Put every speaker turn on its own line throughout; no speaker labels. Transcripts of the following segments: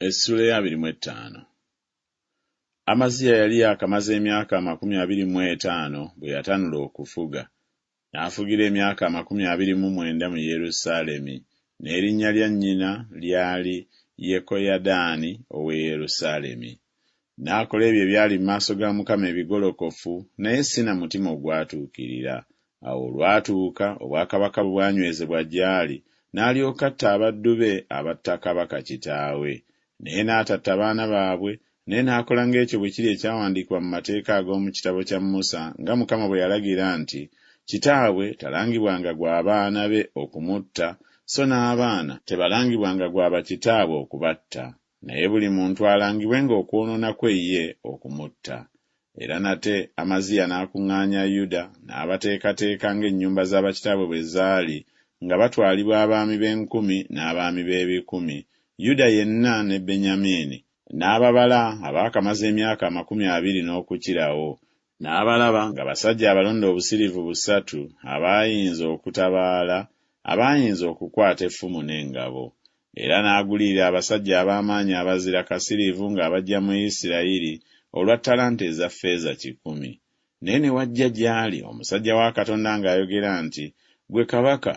Essuula ey'abiri mu ettaano. Amaziya yali yaakamaze emyaka 25 bwe yatanula okufuga, n'afugira emyaka 29 mu Yerusaalemi, n'erinnya lya nnyina lyali Yekoyadaani ow'e Yerusaalemi. N'akola ebyo ebyali mu maaso ga Mukama ebigolokofu, naye si na mutima ogwatuukirira. Awo olwatuuka obwakabaka bwe bwanywezebwa gy'ali, n'alyoka atta abaddu be abatta kabaka kitaawe. Naye n'atatta baana baabwe, naye n'akola ng'ekyo bwe kiri ekyawandiikibwa mu mateeka ag'omu kitabo kya Musa, nga Mukama bwe yalagira nti Kitaabwe talangibwanga gwa baana be okumutta, so n'abaana tebalangibwanga gwa bakitaabwe okubatta, naye buli muntu alangibwenga okwonoona kwe ye okumutta. Era nate Amaziya n'akuŋŋaanya Yuda, n'abateekateeka ng'ennyumba za bakitaabwe bwe zaali, nga batwalibwa abaami b'enkumi n'abaami b'ebikumi, Yuda yenna ne Benyamini, n'ababala abaakamaze emyaka 20 n'okukirawo, n'abalaba nga basajja abalonde obusiriivu busatu abaayinza okutabaala, abaayinza okukwata effumu n'engabo. Era n'agulirira abasajja ab'amaanyi abazira kasiriivu ng'abaggya mu Isirayiri olwa ttalanta eza ffeeza kikumi. Naye ne wajja gy'ali omusajja wa Katonda ng'ayogera nti Ggwe kabaka,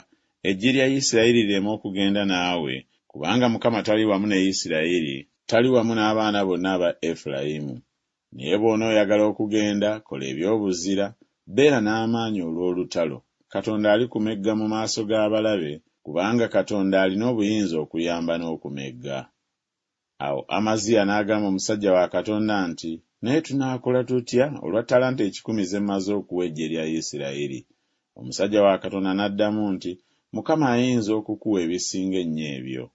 eggye lya Isirayiri lireme okugenda naawe, kubanga Mukama tali wamu ne Isirayiri, tali wamu n'abaana bonna aba Efulayimu. Naye bw'onooyagala okugenda, kola eby'obuzira, beera n'amaanyi olw'olutalo, Katonda alikumegga mu maaso g'abalabe, kubanga Katonda alina obuyinza okuyamba n'okumegga. Awo Amaziya n'agamba omusajja wa Katonda nti Naye tunaakola tutya olwa ttalanta ekikumi ze mmaze okuwa eggye lya Isirayiri? Omusajja wa Katonda n'addamu nti Mukama ayinza okukuwa ebisinga ennyo ebyo.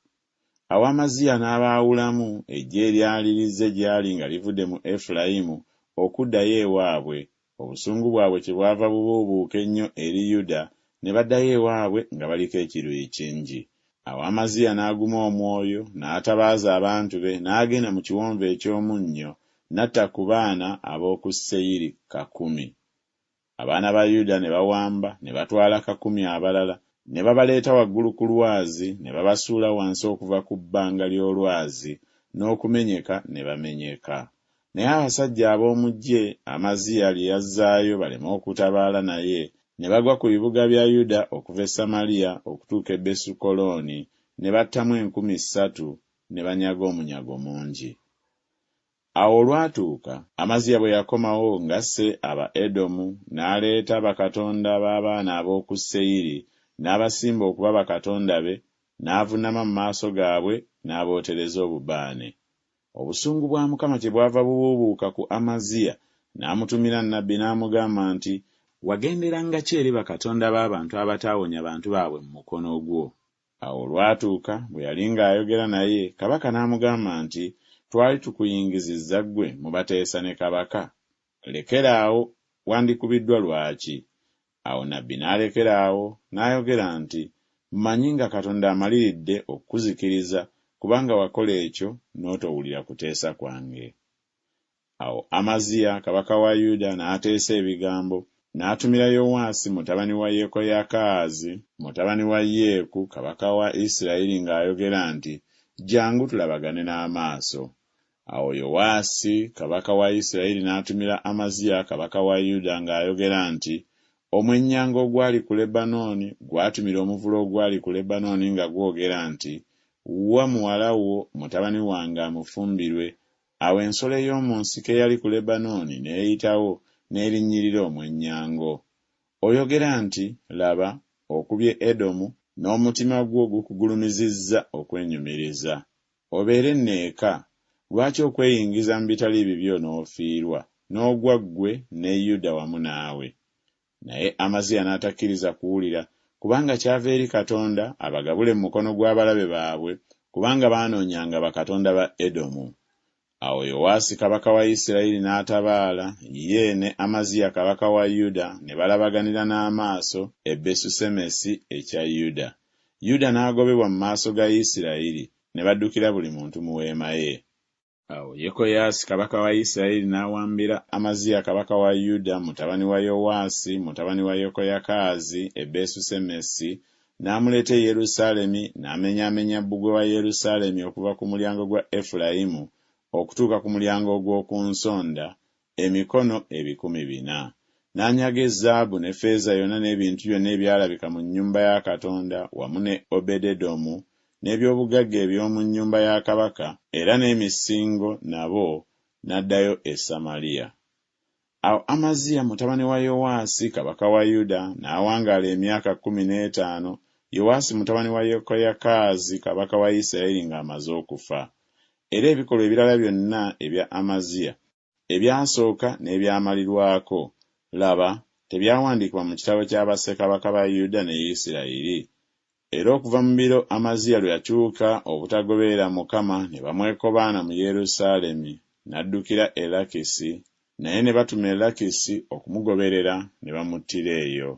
Awo Amaziya n'abaawulamu eggye eryali lizze gy'ali nga livudde mu Efulayimu okuddayo ewaabwe, obusungu bwabwe kyebwava bubuubuuka ennyo eri Yuda, ne baddayo ewaabwe nga baliko ekiruyi kingi. Awo Amaziya n'aguma omwoyo, n'atabaaza abantu be, n'agenda mu kiwonvu eky'omunnyo, n'atta ku baana ab'oku Seyiri kakumi. Abaana ba Yuda ne bawamba ne batwala kakumi abalala, ne babaleeta waggulu ku lwazi, ne babasuula wansi okuva ku bbanga ly'olwazi, n'okumenyeka ne bamenyeka. Naye abasajja ab'omu ggye Amaziya lye yazzaayo baleme okutabaala naye, ne bagwa ku bibuga bya Yuda okuva e Samaliya okutuuka e Besukolooni, ne battamu 3000, ne banyaga omunyago mungi. Awo olwatuuka, Amaziya bwe yakomawo ng'asse Abaedomu, n'aleeta bakatonda b'abaana ab'oku Seyiri, n'abasimba okuba bakatonda be, n'avunnama mu maaso gaabwe n'abootereza obubaane. Obusungu bwa Mukama kyebwava bubuubuuka ku Amaziya, n'amutumira nnabbi n'amugamba nti Wagenderanga ki eri bakatonda b'abantu abataawonya bantu baabwe mu mukono gwo? Awo olwatuuka, bwe yali ng'ayogera naye, kabaka n'amugamba nti Twali tukuyingizizza ggwe mu bateesa ne kabaka? Lekera awo, wandikubiddwa lwaki? Awo nnabbi n'alekera awo, n'ayogera nti Mmanyi nga Katonda amaliridde okukuzikiriza, kubanga wakola ekyo n'otowulira kuteesa kwange. Awo Amaziya kabaka wa Yuda n'ateesa ebigambo, n'atumira Yowaasi mutabani wa Yekoyakaazi mutabani wa Yeeku kabaka wa Isirayiri ng'ayogera nti Jjangu tulabagane n'amaaso. Awo Yowaasi kabaka wa Isirayiri n'atumira Amaziya kabaka wa Yuda ng'ayogera nti Omwennyango ogwali ku Lebanooni gwatumira omuvule ogwali ku Lebanooni nga gwogera nti Wa muwala wo mutabani wange amufumbirwe, Awo ensolo ey'omu nsiko eyali ku Lebanooni n'eyitawo n'erinnyirira omwennyango. Oyogera nti Laba, okubye Edomu, n'omutima gwo gukugulumizizza okwenyumiriza. Obeere nno eka, lwaki okweyingiza mu bitali bibyo n'ofiirwa, n'ogwa ggwe ne Yuda wamu naawe? Naye Amaziya n'atakkiriza kuwulira, kubanga kyava eri Katonda abagabule mu mukono gw'abalabe baabwe, kubanga baanoonyanga bakatonda ba Edomu. Awo Yowaasi kabaka wa Isirayiri n'atabaala, ye ne Amaziya kabaka wa Yuda ne balabaganira n'amaaso e Besusemesi ekya Yuda. Yuda n'agobebwa mu maaso ga Isirayiri, ne baddukira buli muntu mu weema ye. Awo Yekoyaasi kabaka wa Isirayiri n'awambira Amaziya kabaka wa Yuda mutabani wa Yowaasi mutabani wa Yekoyakaazi e Besusemesi, N'amuleeta e Yerusaalemi, n'amenyaamenya bbugwe wa Yerusaalemi okuva ku mulyango gwa Efulayimu okutuuka ku mulyango ogw'oku nsonda, emikono 400. N'anyaga ezaabu ne ffeeza yonna n'ebintu byonna ebyalabika mu nnyumba ya Katonda wamu ne Obededomu n'eby'obugagga eby'omu nnyumba ya kabaka, era n'emisingo nabo, n'addayo e Samaliya. Awo Amaziya mutabani wa Yowaasi kabaka wa Yuda n'awangaala emyaka kkumi n'etaano Yowaasi mutabani wa Yekoyakaazi kabaka wa Isirayiri ng'amaze okufa. Era ebikolwa ebirala byonna ebya Amaziya, ebyasooka n'ebyamalirwako, laba, tebyawandiikibwa mu kitabo kya bassekabaka ba Yuda ne Isirayiri? Era okuva mu biro Amaziya lwe yakyuka obutagoberera Mukama ne bamwekobaana mu Yerusaalemi, n'addukira e Lakisi, naye ne batuma e Lakisi okumugoberera ne bamuttira eyo.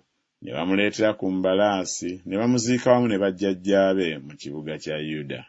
Ne bamuleetera ku mbalaasi ne bamuziika wamu ne bajjajjaabe mu kibuga kya Yuda.